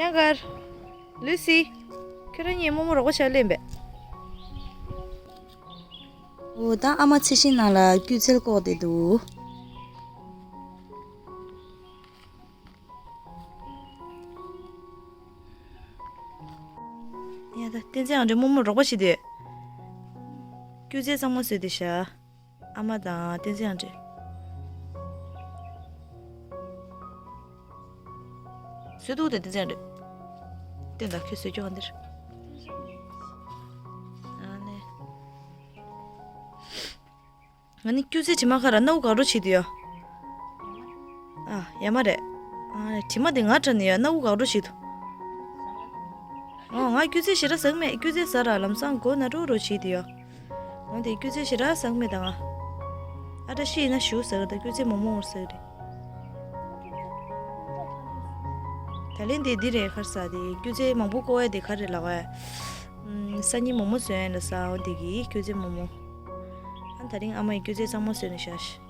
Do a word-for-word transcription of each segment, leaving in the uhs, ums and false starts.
ཡང་གར། ལུས་སི། ཁྱོད་རང་གཉིས་རྨོ་མོ་རོགས་པ་བྱ་ལེན་པས། འོ་ད་ཨ་མ་ཚེ་ཤིང་ནང་ལ་སྐྱུར་རྩལ་བཀོག་བསྡད་འདུག་ཡ་ད་བསྟན་འཛིན་ཨ་འདྲས་རྨོ་མོ་རོགས་པ་བྱེད་དེ། སྐྱུར་རྩལ་གཙང་མ་བཟོས་ཏེ་བཞག་ཨ་མ་དང་བསྟན་འཛིན་ཨ་འདྲས། བཟོས་འདུག་དེ་བསྟན་འཛིན་ཨ་འདྲས། བསྟན་ད་ཁྱོད་བཟོས་ཀྱོག་འདིར། ཨ་ནེ། ང་ནི་སྐྱུར་རྩལ་དྲི་མ་ཁ་ར་སྣ་བུག་གག་འགྲོ་བྱེད་དུ་ཡོད། ཨ་ཡ་མ་རེད། ཨ་དྲི་མ་དེ་ང་དྲ་ནི་ཡོད་སྣ་བུག་གག་འགྲོ་བྱེད་དུ། ཨོ་ང་སྐྱུར་རྩལ་ཞེ་དྲག་ཟ་གི་མེད། སྐྱུར་རྩལ་ཟ་ར་ལམ་སང་མགོ་ན་འགྲོ་འགྲོ་བྱེད་དུ་ཡོད། འོན་ཏེ་སྐྱུར་རྩལ་ཞེ་དྲག་ཟ་གི་མེད་ད་ང་། ཨ་བཀྲ་ཤིས་ཡིན་ན་ཞུ་ཟ་གི་ད་སྐྱུར་རྩལ་མོག་མོག་ཟ་གི་རེད། ད་ལན་དེ་འདི་རེད་ག་རེ་ཟ་དེ་སྐྱུར་རྩལ་མང་པོ་བཀོག་ཡ་དེ་ག་རེ་ལབ་ཨ། སང་ཉིན་མོག་མོག་བཟོ་ཡ་ལ་ཟ་འོ་དེ་གི་སྐྱུར་རྩལ་མོག་མོག་ཨ་ད་རིང་ཨ་མ་ཡི་སྐྱུར་རྩལ་གཙང་མ་བཟོས་ནས་བཞག་ཤག་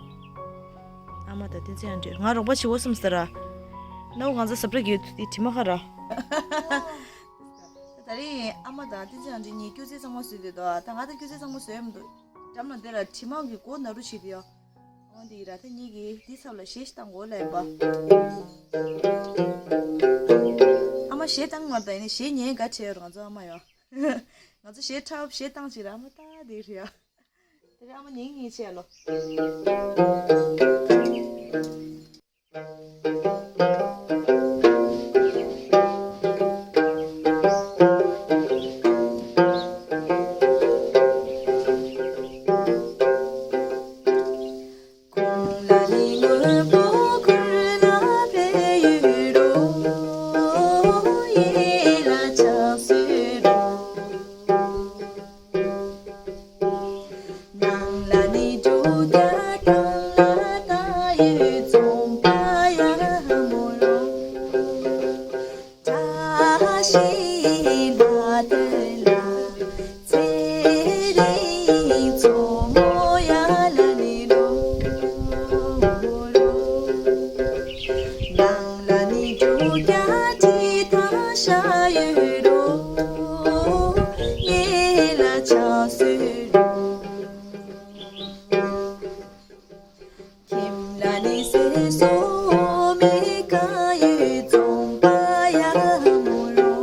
ཨ་མ་དང་བསྟན་འཛིན་ཨ་འདྲས་ང་རོགས་པ་བྱེད་འོ་བསམ་ཟེར་ར། སྣ་བུག་གང་ཚ་ཟབ་ར་གི་ཡོད་དེ་དྲི་མ་ཁ་ར། ད་རིང་ཨ་མ་དང་བསྟན་འཛིན་ཨ་འདྲས་གཉིས་སྐྱུར་རྩལ་གཙང་མ་བཟོས་བསྡད་འདུག་ད་ང་ད་སྐྱུར་རྩལ་གཙང་མ་བཟོས་ཡ་མི་འདུག་འགྲམ་ལ་འདི་ར་དྲི་མ་གི་མགོ་ན་རུ་བྱེད་དུ་ཡོད། འོ་འདི་ར་ད་གཉིས་ཀྱིས་འདི་ཚབ་ལ་གཞས་ཤིག་བཏང་གོ་ལ་ཡིན་པ། ཨ་མ་གཞས་བཏང་མ་ད་ཡིན་ན་གཞས་ཉན་ག་བྱས་ཡོད་ར་ང་ཚོ་ཨ་མ་ཡོད། ང་ཚོ་གཞས་འཁྲབ་གཞས་བཏང་ཅིག་ར་ཨ་མ་ད་འདི་རེད་ཡ། དེ་རིང་ཨ་མ་ཉིན་གཉིས་བྱས་ལོ། ནང་ལ་ནི་འབྲུག་རྒྱལ་དང་ལ་ད་ཡོད་རྫོང་པ་ཡ་མོ་རོ། བཀྲ་ཤིས་ལ་དེ་ལ་ཚེ་རིང་མཚོ་མོ་ཡ་ལ་ནི་རོ། ནང་ལ་ནི་འབྲུག་རྒྱལ་གྲི་ཐང་ཤ་ཡོད་རོ། ཡེ་ལ་ཆང་སུ་རོ། ཁྱིམ་ལ་ནི་སོ་སོ་མི་ག་ཡོད་རྫོང་པ་ཡ་མོ་རོ།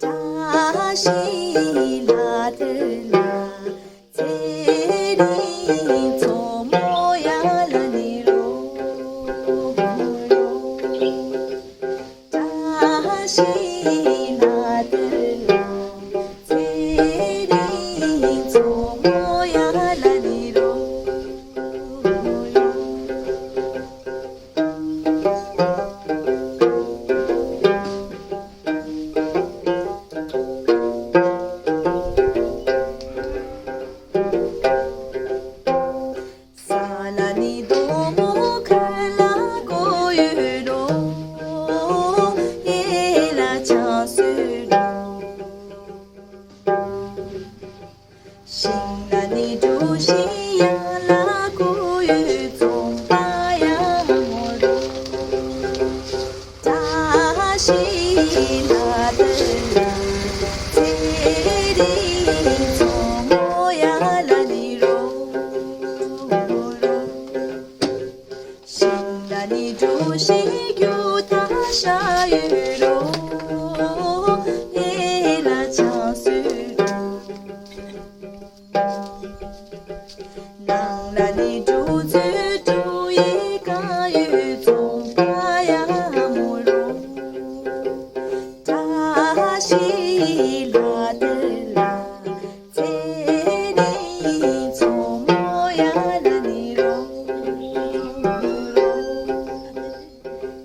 བཀྲ་ཤིས་ལ་དེ་ལ་ཚེ་རིང་མཚོ་མོ་ཡ་ལ་ནི་རོ། བཀྲ་ཤིས་ལ་དེ་ལ་ཚེ་རིང་མཚོ་མོ་ཡ་ལ་ནི་རོ། ས་ལ་ནི་རྡོ་མོ་ཁ་ལ་གོ་ཡོད་རོ། ཡེ་ལ་ཆང་སུ་རོ། ཤིང་ལ་ནི་གྲུ་ཤིང་ཡ་ལ་གོ་ཡོད་རྫོང་པ་ཡ་མོ་རོ། བཀྲ་ཤིས་ལ་དེ་ལ་ཚེ་རིང་མཚོ་མོ་ཡ་ལ་ནི་རོ། ཤིང་ལ་ནི་གྲུ་ཤིང་རྒྱུ་ད་ཤ་ཡོད་རོ། ཡེ་ལ་ཆང་སུ་རོ། ནང་ལ་ནི་འབྲུག་མཛོད་འབྲུག་ཡིག་གང་ཡོད་རྫོང་པ་ཡ་མོ་རོ། བཀྲ་ཤིས་ལ་དེ་ལ་ཚེ་རིང་མཚོ་མོ་ཡ་ལ་ནི་རོ།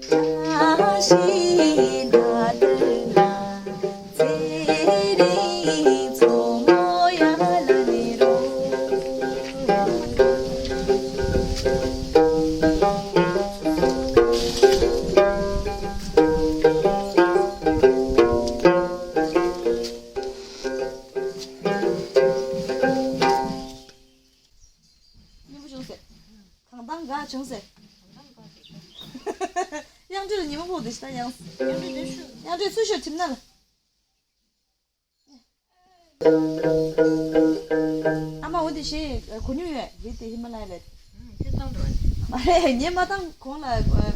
བཀྲ་ཤིས་ལ་དེ་ལ་ཚེ་རིང་མཚོ་མོ་ཡ་ལ་ནི་རོ། སྙན་པོ་བྱུང་ཟེར། གང་དང་ག་བྱུང་ཟེར། དབྱངས་འགྲོས་ལ་ཉི་མ་ཕོག་དེ། ད་ཡང་། མཉམ་འབྲེལ་འདི་ཞུ། མཉམ་འབྲེལ་སུ་ཞུ་ཁྲིམས་ན་ལ། ཨ་མ་འོ་དེ་ཞེས་གོ་མྱོང་ཡོད་རེད་དེ་ཧི་མ་ལ་ཡ་ལ། ཁྱོད་བཏང་འགྲོ་བ་ནི། མ་རེད། ངས་མ་བཏང་གོང་ལ་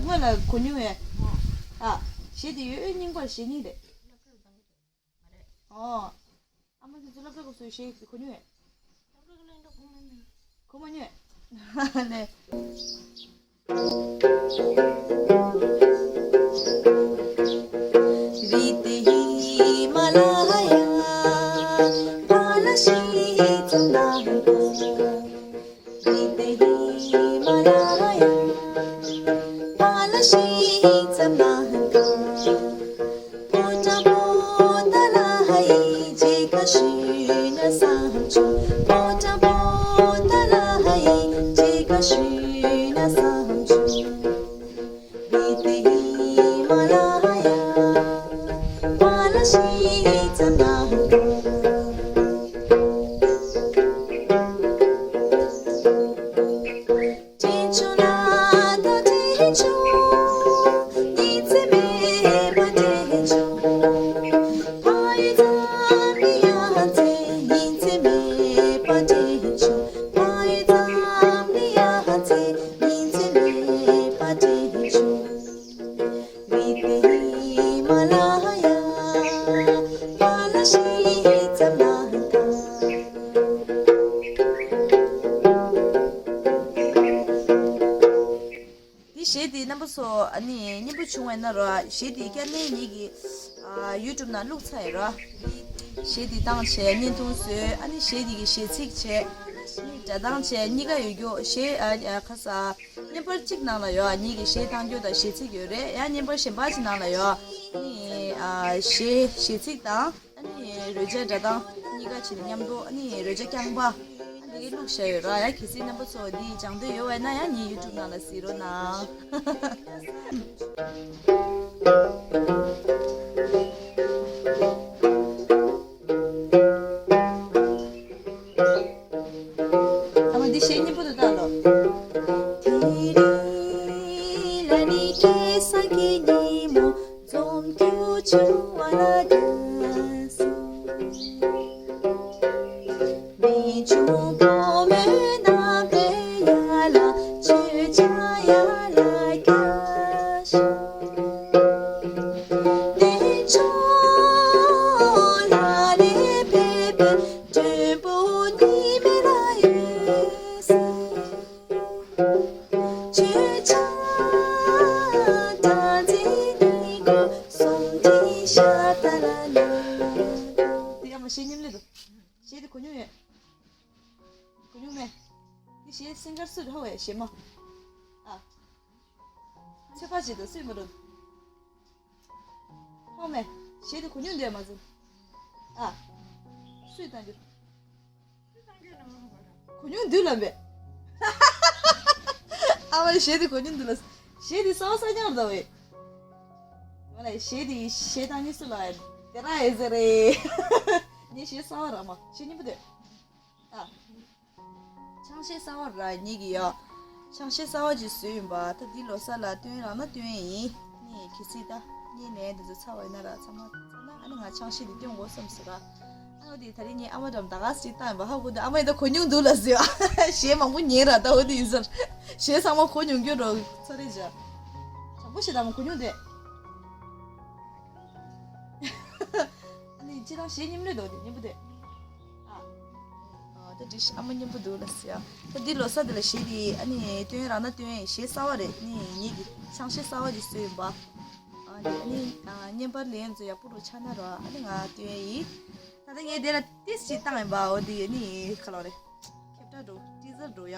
སྔོན་ལ་གོ་མྱོང་ཡོད། ཨ། ཞེས་དེ་ཡོད་ཨེ་རྙིང་པར་ཞེས་རྙིང་རེད། ཨོ། ཨ་མ་དེ་ཚོ་སློབ་གྲྭ་སྐབས་སུ་ཞེས་གོ་མྱོང་ཡོད། གོ་མ་མྱོང་། ལེ། དེ་གཞས་དེ་རྣམ་པ་ཚོ་ཨ་ནི་སྙན་པོ་བྱུང་བས་ན་རོ། གཞས་དེ་བསྐྱར་ནས་ངེད་ཀྱི་ཨ་ཡུ་ཊུབ་ནང་བླུགས་ཚར་ཡོད་རོ། གཞས་དེ་བཏང་བྱས་བརྙན་ཐུང་བཟོས། ཨ་ནི་གཞས་དེ་གི་གཞས་ཚིག་བྱས། ཨ་ནི་སྒྲ་གདངས་བྱས་གཉིས་ཀ་ཡོད་རྒྱུ། གཞས་ཨ་ཨ་ཁ་ས་བརྙན་པར་གཅིག་ནང་ལ་ཡོད། ཨ་ངེད་ཀྱི་གཞས་བཏང་རྒྱུ་དང་གཞས་ཚིག་ཡོད་རེད། ཡང་བརྙན་པར་གཞན་པ་ཅིག་ནང་ལ་ཡོད། ཨ་ནི་ཨ་གཞས་གཞས་ཚིག་དང་། ཨ་ནི་རོལ་ཆ་སྒྲ་གདངས་གཉིས་ཀ་བྱས་ནས་མཉམ་དུ། ཨ་ནི་རོལ་ཆ་རྐྱང་པ། ཨ་འདི་གའི་བླུགས་བཞག་ཡོད་ར། ཡ་གལ་སྲིད་རྣམ་པ་ཚོ་འདི་སྦྱང་འདོད་ཡོད་པ་ཡིན་ན་ཡང་ངའི་ཡུ་ཊུབ་ནང་ལ་གཟིགས་རོགས་གནང་། ཨ་མ་འདི་གཞས་སྙན་པོ་འདུག་ད་ལོ། དེ་རིང་ལ་ནི་ཁ་སང་གི་ཉིན་མོ། འཛོམས་རྒྱུ་བྱུང་བ་ལ་དགའ་སོང་། མི་ཆུང་བུ་མོའི་རྣམ་པའི་ཡ་ལ་ཆོས་ཆ་ཡ་ལ་རྒྱ་ཤོག། དེ་ཆོ་ལ་རེ་ཕེབས་པའི་མགྲོན་པོ་ཉི་མ་ལ་ཡོད་སོང་། ཆོས་ཆ་ད་འཛིན་ནི་གོ་སོང་དེ་ཤ་ད་ལ་ལ། དེ་ཡང་མ་གཞས་སྙན་ལེ་འདུག་གཞས་དེ་གོ་མྱོང་ཡོད། གོ་མྱོང་མེད། དེ་གཞས་སིང་གར་སུ་རེད་ཧ་བས་གཞས་མ། ཨ། ཚོད་དཔག་བྱེད་དུ་སུས་མི་རུང་། ཧོ་མེ། གཞས་དེ་གོ་མྱོང་འདུག་མ་ཟིན། ཨ། སུས་བཏང་རྒྱུ། གོ་མྱོང་འདུག་ལབ་པས། ཨ་མ་གཞས་དེ་གོ་མྱོང་འདུག་ལབ། གཞས་དེ་གསར་པ་གསར་རྐྱང་རེད་ད་བས། ང་ལ་གཞས་དེ་གཞས་བཏང་མཁན་སུ་ལབ་ཡ། དེ་ར་ཨེ་ཟེར་རེད། ངས་གཞས་གསར་པ་རག་མ། གཞས་སྙན་པོ་འདུག་ཨ། ཆང་གཞས་གསར་པ་ར་ཉིད་ཀྱི་ཡ། ཆང་གཞས་གསར་པ་ཅིག་བཟོས་ཡིན་པ། ད་འདི་ལོ་གསར་ལ་སྟོན་རག་ན་སྟོན་ཡིན། ནི་གལ་སྲིད་ད་ངའི་ནས་འདི་ཚོ་ཚར་བ་ཡིན་ན་ར། ཚང་མ་ཚར་ན་ཨ་ནི་ང་ཆང་གཞས་འདི་སྟོན་དགོས་བསམ་ཟེར་ར། ཨ་འོ་དེ་ད་རིང་ངའི་ཨ་མ་འགྲམ་ད་ག་ཅིག་བཏང་ཡིན་པ་ཧ་གོ་འདུག་ཨ་མ་ཡིན་ད་གོ་མྱོང་འདུག་ལ་ཟེར་བ། གཞས་མང་པོ་ཉན་ར་ད་འོ་དེ་ཡིན་ཟེར། གཞས་ཚང་མ་གོ་མྱོང་རྒྱུ་རོ་ཚོ་རེ་བྱ། དྲང་པོ་བཤད་ད་མ་གོ་མྱོང་དེ། ཨ་ནི་ཅི་རང་གཞས་སྙན་ལོས་འདུག་དེ་སྙན་པོ་དེ། ཨ། ཨ་ད་འགྲིག་ཨ་མ་སྙན་པོ་འདུག་ལ་ཟེར་ཡ། ད་འདི་ལོ་གསར་འདི་ལ་གཞས་འདི་ཨ་ནི་སྟོན་རག་ན་སྟོན་ཡིན། གཞས་གསར་པ་རེད། ཨ་ནི་ངེད་ཀྱི་ཆང་གཞས་གསར་པ་ཅིག་བཟོས་ཡིན་པ། ཨ་ནི་ཨ་ནི་ཨ་བརྙན་པར་ལེན་ཚོ་ཡག་པོ་རུ་ཆགས་ན་རོ། ཨ་ནི་ང་སྟོན་ཡིན། ད་ལྟ་ངས་དེ་ལ་ཏིས་ཅིག་བཏང་ཡིན་པ། འོ་འདི་ཨ་ནི་ཁ་ལོ་རེད། ཁྱབ་བསྒྲགས་འགྲོ་ཏི་ཟར་འགྲོ་ཡ།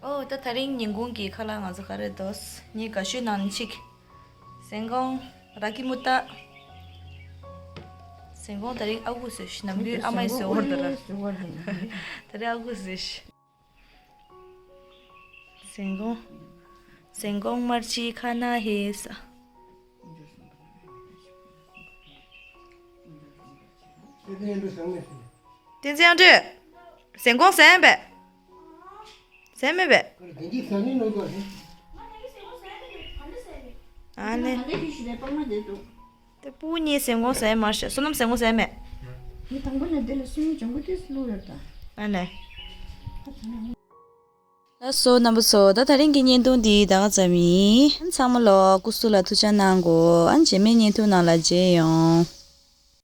ཨོ་ད་ད་རིང་ཉིན་གུང་གི་ཁ་ལག་ང་ཚོ་ག་རེ་འདུག་ངས་དགའ་ཤོས་ནང་གཅིག་ཟན་གོང་། ར་ཀི་མུ་ཏ། ཟན་གོང་ད་རིང་ཨ་ཁུ་བཟོས་ཤག་ནམ་རྒྱུན་ཨ་མ་ཡིས་བཟོས་ཡོད་རེད་ད་ར། ད་རིང་ཨ་ཁུ་བཟོས་ཤག་ཟན་གོང་། ཟན་གོང་དམར་ཆི་ཁ་ན་ཧེ་ས། བསྟན་འཛིན་དབྱངས་སྒྲོན། ཟན་གོང་ཟན་པས། ཟན་མེད་པས། ཨ་ནི་ཟན་གོང་ཟན་མེད་པས། ག་རེ་ཟན་གོང་ཟན་མེད་པས། ག་འདྲ་ཟན་མེད། ཨ་ནི། ང་ལས་ཀྱི་ཞུ་རེ་པང་མ་དེ་འདུག་དེ་སྤུ་གུ་གཉིས་སེམས་ཁོང་ཟ་ཡ་མ་རེད། བསོད་ནམས་སེམས་ཁོང་ཟ་ཡ་མེད། ངས་དང་པོ་ནས་དེ་ལ་སུན་ལྗང་གུ་ཏིས་བླུགས་ཡོད་ད། ཨ་ནི། ལགས་སོ་རྣམ་པ་ཚོ། ད་དེ་རིང་གི་བརྙན་ཐུང་འདི་ད་ག་ཙམ་ཡིན། ཨ་ཚང་མ་ལོ་སྐུ་གཟུགས་ལ་ཐུགས་ཅག་གནང་གོ་ཨ་རྗེས་མའི་བརྙན་ཐུང་ནང་ལ་མཇལ་ཡོང་།